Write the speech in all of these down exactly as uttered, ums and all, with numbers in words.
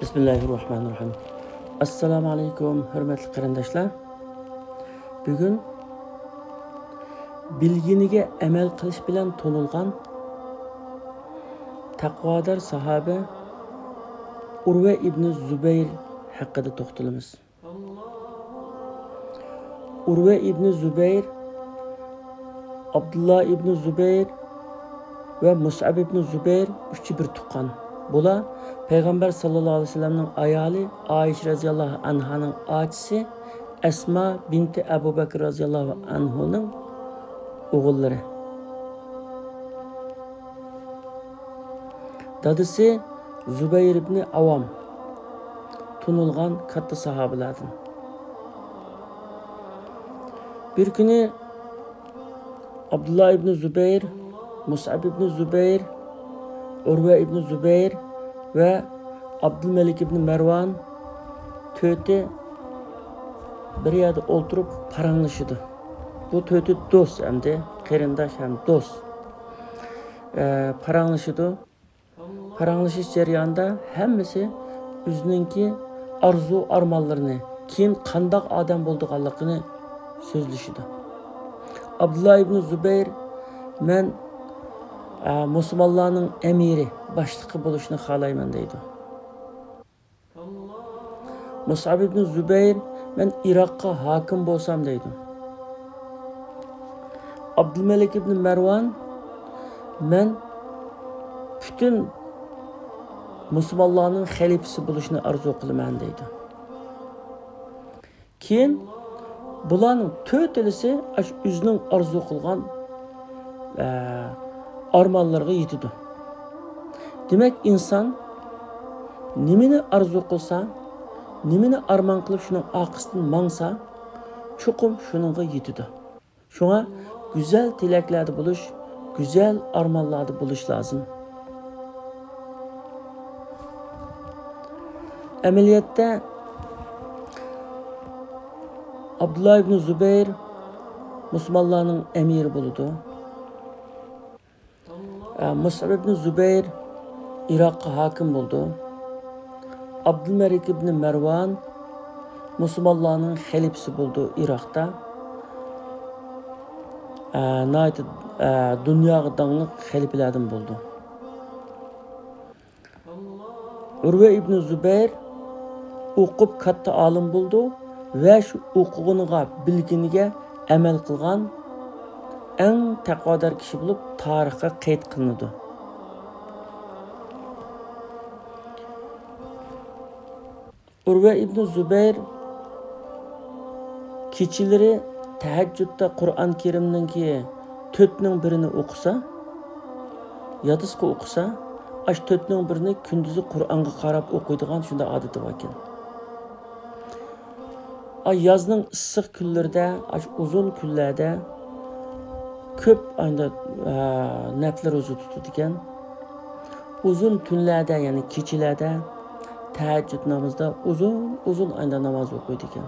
بىسمىللاھىررەھمانىررەھىم. ئەسسالامۇ ئەلەيكۇم، ھۆرمەتلىك قېرىنداشلار. بۈگۈن بىلگىنىگە ئەمەل قىلىش بىلەن تونۇلغان تەقۋادار ساھابە ئۇرۋە ئىبنى زۇبەير ھەققىدە توختىلىمىز. ئۇرۋە ئىبنى زۇبەير، ئابدۇللا ئىبنى زۇبەير ۋە مۇسئەب ئىبنى زۇبەير ئۈچى بىر تۇغقان. بۇلار پەيغەمبەر ساللاللاھۇ ئەلەيھى ۋەسەللەمنىڭ ئايالى ئائىشە رەزىياللاھۇ ئەنھانىڭ ئاچىسى ئەسما بىنتى ئەبۇ بەكر رەزىياللاھۇ ئەنھۇنىڭ ئوغۇللىرى. دادىسى زۇبەير ئىبنى ئاۋام، تونۇلغان كاتتا ساھابىلاردىن. بىر كۈنى ئابدۇللا ئىبنى زۇبەير، مۇسئەب ئىبنى زۇبەير، ئۇرۋە ئىبنى زۇبەير ۋە ئابدۇلمەلىك ئىبنى مەرۋان تۆتى بىر يەردە ئولتۇرۇپ پاراڭلىشىدۇ. بۇ تۆتى دوست ئەمدى، قېرىنداش ھەم دوست. ئە، پاراڭلىشىدۇ. پاراڭلىشىش جەريانىدا ھەممىسى ئۆزىنىڭكى ئارزۇ ئارمانلىرىنى، كېيىن قانداق ئادەم بولىدىغانلىقىنى سۆزلىشىدۇ. ئابدۇللا ئىبنى زۇبەير، مەن، ئە، مۇسۇلمانلارنىڭ ئەمىرى، باشلىقى بولۇشنى خالايمەن دەيدۇ. مۇسئەب ئىبنى زۇبەير، مەن ئىراققا ھاكىم بولسام دەيدۇ. ئابدۇلمەلىك ئىبنى مەرۋان، مەن پۈتۈن مۇسۇلمانلارنىڭ خەلىپىسى بولۇشنى ئارزۇ قىلىمەن دەيدۇ. كېيىن بۇلارنىڭ تۆتىلىسى ئاشۇ ئۆزىنىڭ ئارزۇ قىلغان، ئە، ئارمانلىرىغا يېتىدۇ. دېمەك، ئىنسان نېمىنى ئارزۇ قىلسا، نېمىنى ئارمان قىلىپ شۇنىڭ ئارقىسىدىن ماڭسا، چوقۇم شۇنىڭغا يېتىدۇ. شۇڭا گۈزەل تىلەكلەردە بولۇش، گۈزەل ئارمانلاردا بولۇش لازىم. ئەمەلىيەتتە، ئابدۇللا ئىبنى زۇبەير مۇسۇلمانلارنىڭ ئەمىرى بولىدۇ. ئە، مۇسئەب ئىبنى زۇبەير ئىراققا ھاكىم بولىدۇ. ئابدۇلمەلىك ئىبنى مەرۋان مۇسۇلمانلارنىڭ خەلىپىسى بولىدۇ ئىراقتا. ئە، ناھايىتى، ئە، دۇنياغا داڭلىق خەلىپىلەردىن بولىدۇ. ئۇرۋە ئىبنى زۇبەير ئوقۇپ كاتتا ئالىم بولىدۇ ۋە شۇ ئوقۇغىنىغا، بىلگىنىگە ئەمەل قىلغان ئەڭ تەقۋادار كىشى بولۇپ تارىخقا قەيت قىلىنىدۇ. ئۇرۋە ئىبنى زۇبەير كېچىلىرى تەھەججۇدتا قۇرئان كەرىمنىڭكى تۆتنىڭ بىرىنى ئوقۇسا، ياتىسىغا ئوقۇسا، ئاشۇ تۆتنىڭ بىرىنى كۈندۈزى قۇرئانغا قاراپ ئوقۇيدىغان شۇنداق ئادىتى بار ئىكەن. ئا، يازنىڭ ئىسسىق كۈنلىرىدە، ئاشۇ ئۇزۇن كۈنلەردە كۆپ ئايدا، ئا، نەپلى روزا تۇتىدىكەن. ئۇزۇن تۈنلەردە، يەنى كېچىلەردە تەھەججۇد نامىزىدا ئۇزۇن، ئۇزۇن ئايدا ناماز ئوقۇيدىكەن.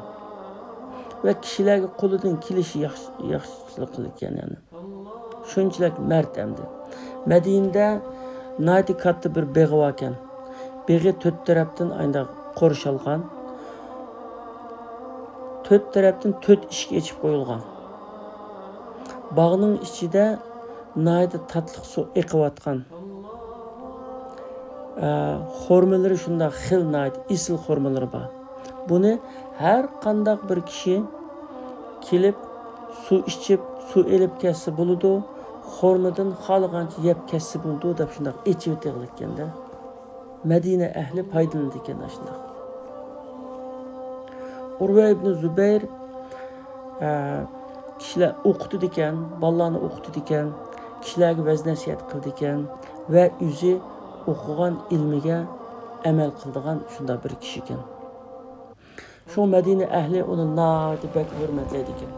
ۋە كىشىلەرگە قولىدىن كېلىشى ياخشى، ياخشىلىق قىلىدىكەن، يەنى. شۇنچىلىك مەرد ئەمدى. مەدىنىدە ناھايىتى كاتتا بىر بېغى باركەن. بېغى تۆت تەرەپتىن ئاينداق قورشالغان. تۆت تەرەپتىن تۆت ئىشىك ئېچىپ قويۇلغان. باغنىڭ ئىچىدە ناھايىتى تاتلىق سۇ ئېقىۋاتقان. ئە، خورمىلىرى شۇنداق خىل ناھايىتى ئېسىل خورمىلىرى بار. بۇنى ھەر قانداق بىر كىشى كېلىپ، سۇ ئىچىپ، سۇ ئېلىپ كەتسە بولىدۇ، خورمىدىن خالىغانچە يەپ كەتسە بولىدۇ، دەپ شۇنداق ئېچىۋېتىۋالىدىكەن-دە. مەدىنە ئەھلى پايدىلىنىدىكەن ئاشۇنداق. ئۇرۋە ئىبنى زۇبەير، ئە، كىشىلەر ئوقۇتىدىكەن، بالىلارنى ئوقۇتىدىكەن، كىشىلەرگە ۋەز-نەسىھەت قىلىدىكەن ۋە ئۆزى ئوقۇغان ئىلمىگە ئەمەل قىلىدىغان شۇنداق بىر كىشىكەن. شۇڭا مەدىنە ئەھلى ئۇنى ناھايىتى بەك ھۆرمەتلەيدىكەن.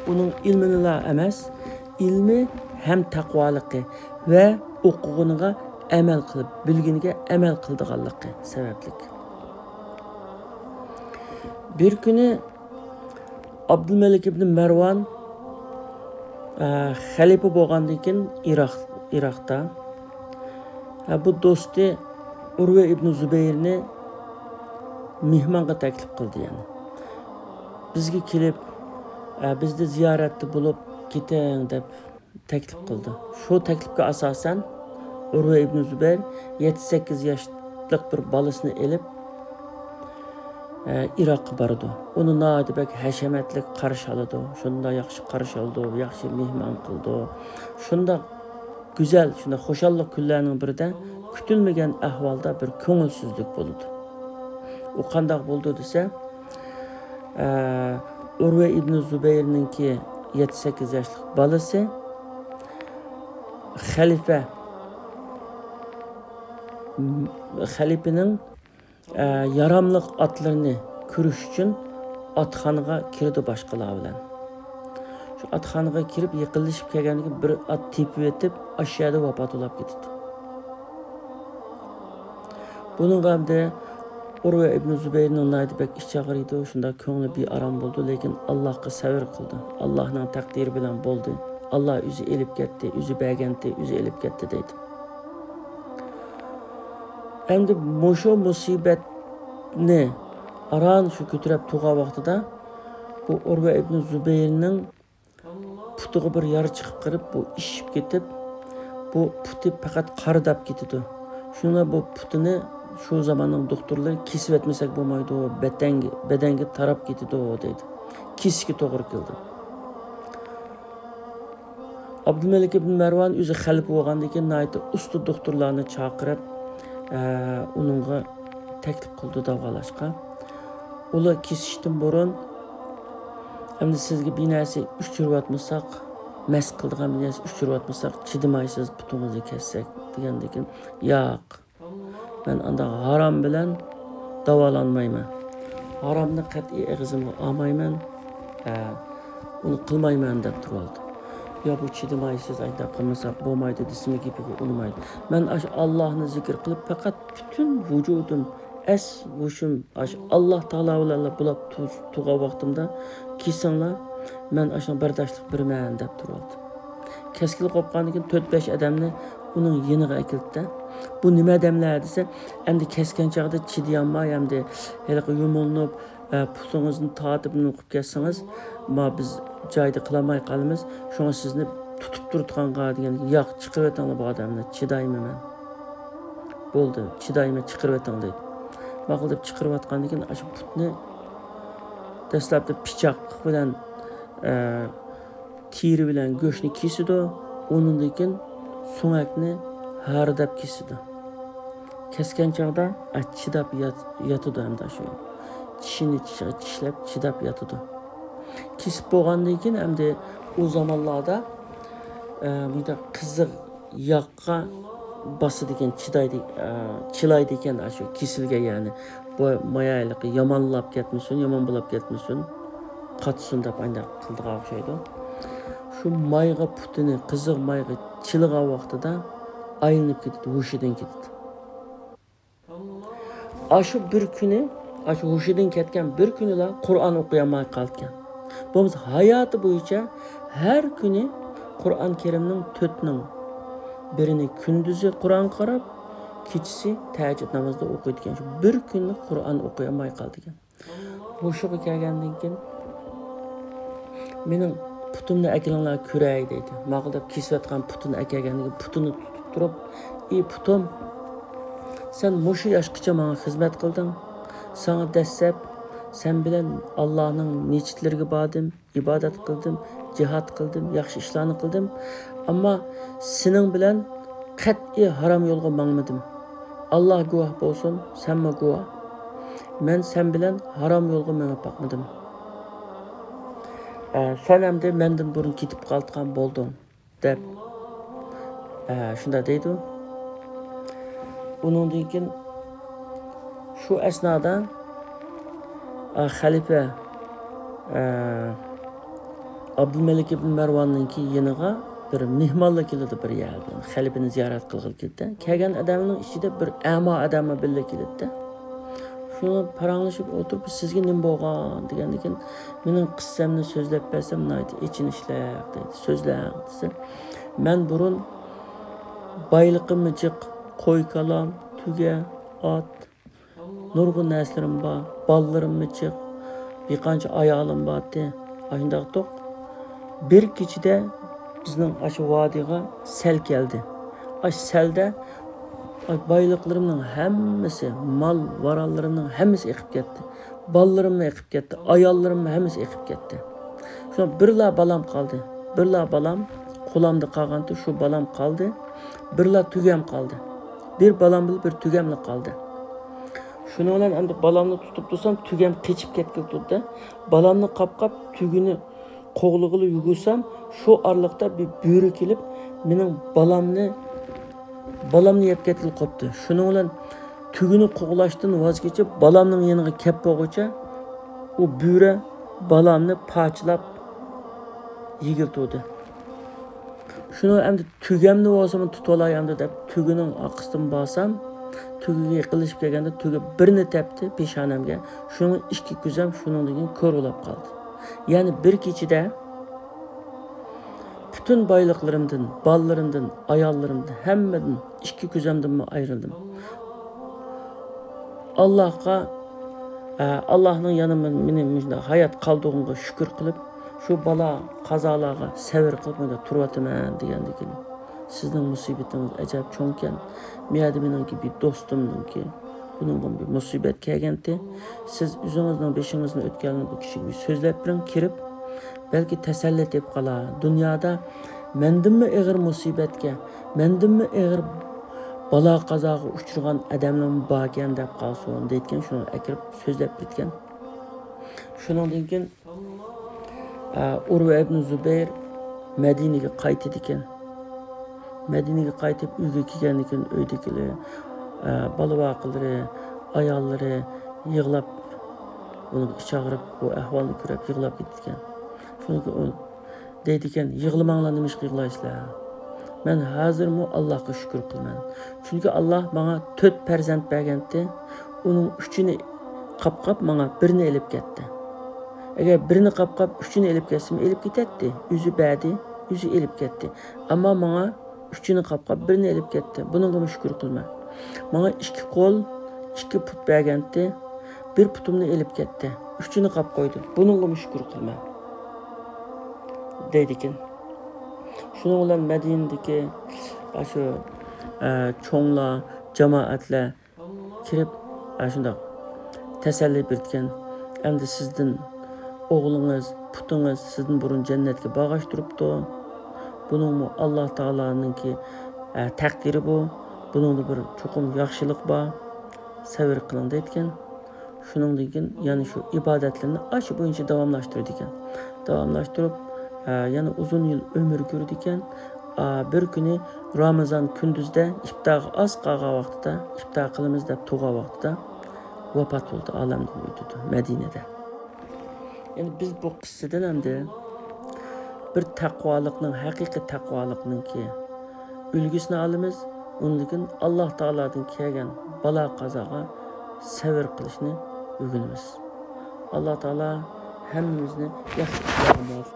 ئۇنىڭ ئىلمىنىلا ئەمەس، ئىلمى ھەم تەقۋالىقى ۋە ئوقۇغىنىغا ئەمەل قىلىپ، بىلگىنىگە ئەمەل قىلىدىغانلىقى سەۋەبلىك. بىر كۈنى ئابدۇلمەلىك ئىبنى مەرۋان، ئە، خەلىپە بولغاندىن كېيىن ئىراق، ئىراقتا، ئە، بۇ دوستى ئۇرۋە ئىبنى زۇبەيرنى مېھمانغا تەكلىپ قىلدى، يەنى. بىزگە كېلىپ، ئە، بىزدە زىيارەتتە بولۇپ كېتىڭ دەپ تەكلىپ قىلدى. شۇ تەكلىپكە ئاساسەن، ئۇرۋە ئىبنى زۇبەير يەتتە سەككىز ياشلىق بىر بالىسىنى ئېلىپ، ئە، ئىراققا بارىدۇ. ئۇنى ناھايىتى بەك ھەشەمەتلىك قارشى ئالىدۇ. شۇنداق ياخشى قارشى ئالىدۇ، ياخشى مېھمان قىلىدۇ. شۇنداق گۈزەل، شۇنداق خۇشاللىق كۈنلەرنىڭ بىرىدە كۈتۈلمىگەن ئەھۋالدا بىر كۆڭۈلسىزلىك بولىدۇ. ئۇ قانداق بولىدۇ دېسە، ئە، ئۇرۋە ئىبنى زۇبەيرنىڭكى يەتتە سەككىز ياشلىق بالىسى خەلىپە، خەلىپىنىڭ، ئە، ياراملىق ئاتلىرىنى كۆرۈش ئۈچۈن ئاتخانىغا كىرىدۇ باشقىلار بىلەن. شۇ ئاتخانىغا كىرىپ يېقىنلىشىپ كەلگەندىكىن بىر ئات تېپىۋېتىپ، ئاشۇ يەردە ۋاپات بولاپ كېتىدۇ. بۇنىڭغا ئەمدى ئۇرۋە ئىبنى زۇبەيرنىڭ ناھايىتى بەك ئىچى ئاغرىيدۇ، شۇنداق كۆڭلى بىئارام بولىدۇ، لېكىن ئاللاھقا سەۋر قىلدى. ئاللاھنىڭ تەقدىرى بىلەن بولدى. ئاللاھ ئۆزى ئېلىپ كەتتى، ئۆزى بەرگەنتى، ئۆزى ئېلىپ كەتتى دەيدۇ. ئەمدى مۇشۇ مۇسىبەتنى ئاران شۇ كۆتۈرۈپ تۇرغان ۋاقتىدا بۇ ئۇرۋە ئىبنى زۇبەيرنىڭ پۇتىغا بىر يارا چىقىپ قېلىپ، بۇ ئىششىپ كېتىپ، بۇ پۇتى پەقەت قارىداپ كېتىدۇ. شۇنىڭ بىلەن بۇ پۇتىنى شۇ زاماننىڭ دوختۇرلىرى كېسىۋەتمىسەك بولمايدۇ، بەتەنگە، بەدەنگە تاراپ كېتىدۇ دەيدۇ. كېسىشكە توغرا كېلىدۇ. ئابدۇلمەلىك ئىبن مەرۋان ئۆزى خەلىپە بولغاندىن كېيىن ناھايىتى ئۇستا دوختۇرلارنى چاقىرىپ، ئە، ئۇنىڭغا تەكلىپ قىلدى داۋالاشقا. ئۇلار كېسىشتىن بۇرۇن، ئەمدى سىزگە بىر نەرسە ئۇچۇرۇۋاتمىساق، مەس قىلىدىغان بىر نەرسە ئۇچۇرۇۋاتمىساق، چىدىمايسىز، پۇتىڭىزنى كەسسەك دېگەندىن كېيىن، ياق، مەن ئانداق ھارام بىلەن داۋالانمايمەن. ھارامنى قەتئىي ئېغىزىمغا ئالمايمەن. ھە، ئۇنى قىلمايمەن دەپ تۇرۇۋالدى. يا بۇ چىدىمايسىز، ئانداق قىلمىساق بولمايدۇ دېسىمۇ گېپىگە ئۇنىمايدۇ. مەن ئاشۇ ئاللاھنى زىكىر قىلىپ، پەقەت پۈتۈن ۋۇجۇدۇم، ئەس ھوشۇم ئاشۇ ئاللاھ تائالا بىلەنلا بولاپ تۇ-، تۇرغان ۋاقتىمدا، كېسىڭلار، مەن ئاشۇنىڭغا بەرداشلىق بېرىمەن دەپ تۇرۇۋالدى. كەسكىلى قوپقاندىن كېيىن تۆت-بەش ئادەمنى ئۇنىڭ يېنىغا ئەكېلىپتۇ. بۇ نېمە ئادەملەر دېسە، ئەمدى كەسكەن چاغدا چىدىيالماي، ئەمدى ھېلىقى يۇمۇلۇنۇپ، ئە، پۇتىڭىزنى تارتىپ نېمە قىلىپ كەتسىڭىز، ما بىز جايدا قىلالماي قالىمىز. شۇڭا سىزنى تۇتۇپ تۇرىدىغانغا دېگەن، ياق، چىقىرىۋېتىڭلار بۇ ئادەمنى، چىدايمەن مەن. بولدى، چىدايمەن، چىقىرىۋېتىڭ دەيدۇ. ماقۇل دەپ چىقىرىۋاتقاندىن كېيىن ئاشۇ پۇتنى دەسلەپتە پىچاق بىلەن، ئە، تېرە بىلەن گۆشنى كېسىدۇ، ئۇنىڭدىن كېيىن سۆڭەكنى ھارداپ كېسىدۇ. كەسكەن چاغدا، ئە، چىداپ يات-، ياتىدۇ ئەمدى شۇ. چىشىنى چىش-، چىشلەپ چىداپ ياتىدۇ. كېسىپ بولغاندىن كېيىن ئەمدى ئۇ زامانلاردا، ئە، بۇنداق قىزىق ياغقا باسىدىكەن، چىدايدۇ، ئە، چىلايدىكەن ئاشۇ كېسىلگەن يەرنى. بۇ مايا ھېلىقى يامانلاپ كەتمىسۇن، يامان بولاپ كەتمىسۇن، قاتسۇن دەپ ئانداق قىلىدىغان ئوخشايدۇ. شۇ مايغا پۇتىنى، قىزىق مايغا چىلىغان ۋاقتىدا ئايلىنىپ كېتىدۇ، ھوشىدىن كېتىدۇ. ئاشۇ بىر كۈنى، ئاشۇ ھوشىدىن كەتكەن بىر كۈنىلا قۇرئان ئوقۇيالماي قالىدىكەن. بولمىسا ھاياتى بويىچە ھەر كۈنى قۇرئان كەرىمنىڭ تۆتنىڭ بىرىنى كۈندۈزى قۇرئانغا قاراپ، كېچىسى تەھەججۇد نامازدا ئوقۇيدىكەن. شۇ بىر كۈننى قۇرئان ئوقۇيالماي قالىدىكەن. ھوشىغا كەلگەندىن كېيىن، مېنىڭ پۇتۇمنى ئەكېلىڭلار كۆرەي دەيدۇ. ماقۇل دەپ كېسىۋاتقان پۇتىنى ئەكەلگەندىن كېيىن پۇتىنى تۇتۇپ تۇرۇپ، ئى پۇتۇم، سەن مۇشۇ ياشقىچە ماڭا خىزمەت قىلدىڭ، ساڭا دەسسەپ، سەن بىلەن ئاللانىڭ مەسچىتلىرىگە باردىم، ئىبادەت قىلدىم، جىھاد قىلدىم، ياخشى ئىشلارنى قىلدىم. ئەمما سېنىڭ بىلەن قەتئىي ھارام يولغا ماڭمىدىم. ئاللا گۇۋاھ بولسۇن، سەنمۇ گۇۋاھ. مەن سەن بىلەن ھارام يولغا مېڭىپ باقمىدىم. ئە، سەن ئەمدى مەندىن بۇرۇن كېتىپ قالىدىغان بولدۇڭ، دەپ، ئە، شۇنداق دەيدۇ. ئۇنىڭدىن كېيىن شۇ ئەسنادا، ئە، خەلىپە، ئە، ئابدۇلمەلىك ئىبن مەرۋاننىڭكى يېنىغا بىر مېھمانلار كېلىدۇ بىر يەردىن. خەلىپىنى زىيارەت قىلغىلى كېلىدۇ. كەلگەن ئادەمنىڭ ئىچىدە بىر ئەما ئادەممۇ بىللە كېلىدۇ. شۇنى پاراڭلىشىپ ئولتۇرۇپ، سىزگە نېمە بولغان دېگەندىن كېيىن، مېنىڭ قىسسەمنى سۆزلەپ بەرسەم ناھايىتى ئېچىنىشلىق دەيدۇ. سۆزلەڭ دېسە، مەن بۇرۇن بايلىقىممۇ جىق، قوي-كالام، تۆگە، ئات، نۇرغۇن نەرسىلىرىم بار، بالىلىرىممۇ جىق، بىر قانچە ئايالىم بارتى. ئاشۇنداقتۇق. بىر كېچىدە بىزنىڭ ئاشۇ ۋادىغا سەل كەلدى. ئاشۇ سەلدە بايلىقلىرىمنىڭ ھەممىسى، مال-ۋارانلىرىمنىڭ ھەممىسى ئېقىپ كەتتى. بالىلىرىممۇ ئېقىپ كەتتى، ئاياللىرىممۇ ھەممىسى ئېقىپ كەتتى. شۇ بىرلا بالام قالدى. بىرلا بالام قولامدا قالغانتى، شۇ بالام قالدى. بىرلا تۆگەم قالدى. بىر بالام بىلەن بىر تۆگەملا قالدى. شۇنىڭ بىلەن ئەمدى بالامنى تۇتۇپ تۇرسام، تۆگەم قېچىپ كەتكىلى تۇردى. بالامنى قاپقاپ، تۆگىنى قوغلىغىلى يۈگۈرسەم، شۇ ئارىلىقتا بىر بۆرە كېلىپ، مېنىڭ بالامنى، بالامنى يەپ كەتكىلى قوپتى. شۇنىڭ بىلەن تۆگىنى قوغلاشتىن ۋاز كېچىپ، بالامنىڭ يېنىغا كەپ بولغۇچە، ئۇ بۆرە بالامنى پارچىلاپ يېگىلى تۇردى. شۇنىڭ ئەمدى تۆگەمنى بولسىمۇ تۇتۇۋالاي ئەمدى دەپ، تۆگىنىڭ ئارقىسىدىن بارسام، تۆگىگە يېقىنلىشىپ كەلگەندە، تۆگە بىرنى تەپتى پېشانەمگە. شۇنىڭ ئىككى كۆزەم شۇنىڭدىن كېيىن كور بولاپ قالدى. يەنى بىر كېچىدە پۈتۈن بايلىقلىرىمدىن، بالىلىرىمدىن، ئاياللىرىمدىن، ھەممىدىن، ئىككى كۆزەمدىنمۇ ئايرىلدىم. ئاللاھقا، ئە، ئاللاھنىڭ يەنە مېنى، مېنى مۇشۇنداق ھايات قالدۇرغىنىغا شۈكۈر قىلىپ، شۇ بالا قازالارغا سەۋر قىلىپ مۇنداق تۇرۇۋاتىمەن دېگەندىكىن، سىزنىڭ مۇسىبىتىڭىز ئەجەب چوڭكەن. مۇ يەردە مېنىڭكى بىر دوستۇمنىڭكى، بۇنىڭغا بىر مۇسىبەت كەلگەنتى. سىز ئۆزىڭىزنىڭ بېشىڭىزدىن ئۆتكەنلىكنى بۇ كىشىگە بىر سۆزلەپ بېرىڭ، كىرىپ، بەلكى تەسەللى تېپىپ قالار. دۇنيادا مەندىنمۇ ئېغىر مۇسىبەتكە، مەندىنمۇ ئېغىر بالا قازاغا ئۇچرىغان ئادەملەرمۇ باركەن دەپ قالسۇن دەيدىكەن، شۇنى ئەكىرىپ سۆزلەپ بېرىدىكەن. شۇنىڭدىن كېيىن، ئە، ئۇرۋە ئىبنى زۇبەير مەدىنىگە قايتىدىكەن. مەدىنىگە قايتىپ ئۆيگە كەلگەندىن كېيىن ئۆيدىكىلەر، ئە، بالا ۋاقىلىرى، ئاياللىرى يىغلاپ، ئۇنىڭ ئىچى ئاغرىپ، بۇ ئەھۋالنى كۆرۈپ يىغلاپ كېتىدىكەن. شۇنىڭ كېيىن ئۇ دەيدىكەن، يىغلىماڭلار، نېمىشقا يىغلايسىلەر؟ مەن ھازىرمۇ ئاللاھقا شۈكۈر قىلىمەن. چۈنكى ئاللاھ ماڭا تۆت پەرزەنت بەرگەنتى، ئۇنىڭ ئۈچىنى قاپقاپ ماڭا بىرنى ئېلىپ كەتتى. ئەگەر بىرنى قاپقاپ ئۈچىنى ئېلىپ كەتسىمۇ ئېلىپ كېتەتتى. ئۆزى بەردى، ئۆزى ئېلىپ كەتتى. ئەمما ماڭا ئۈچىنى قاپقاپ بىرنى ئېلىپ كەتتى. بۇنىڭغىمۇ شۈكۈر قىلىمەن. ماڭا ئىككى قول، ئىككى پۇت بەرگەنتى، بىر پۇتۇمنى ئېلىپ كەتتى. ئۈچىنى قاپ قويدى. بۇنىڭغىمۇ شۈكۈر قىلىمەن، دەيدىكەن. شۇنىڭ بىلەن مەدىنىدىكى ئاشۇ، ئە، چوڭلار، جامائەتلەر كىرىپ، ئاشۇنداق تەسەللى بېرىدىكەن. ئەمدى سىزدىن ئوغلىڭىز، پۇتىڭىز سىزدىن بۇرۇن جەننەتكە بارغاچ تۇرۇپتۇ. بۇنىڭمۇ ئاللا تائالانىڭكى، ئە، تەقدىرى بۇ. بۇنىڭدا بىر چوقۇم ياخشىلىق بار. سەۋر قىلىڭ دەيدىكەن. شۇنىڭدىن كېيىن يەنە شۇ ئىبادەتلىرىنى ئاشۇ بويىچە داۋاملاشتۇرىدىكەن. داۋاملاشتۇرۇپ، ئە، يەنە ئۇزۇن يىل ئۆمۈر كۆرىدىكەن. ئا، بىر كۈنى رامىزان كۈندۈزدە ئىپتارغا ئاز قالغان ۋاقتىدا، ئىپتار قىلىمىز دەپ تۇرغان ۋاقتىدا ۋاپات بولدى، ئالەمدىن ئۆتىدۇ مەدىنىدە. يەنى بىز بۇ قىسسىدىن ئەمدى بىر تەقۋالىقنىڭ، ھەقىقىي تەقۋالىقنىڭكى ئۈلگىسىنى ئالىمىز. ئۇندىن كېيىن ئاللا تائالادىن كەلگەن بالا قازاغا سەۋر قىلىشنى ئۆگىنىمىز. ئاللا تائالا ھەممىمىزنى ياخشى ئىشلارغا مۇۋەپپەق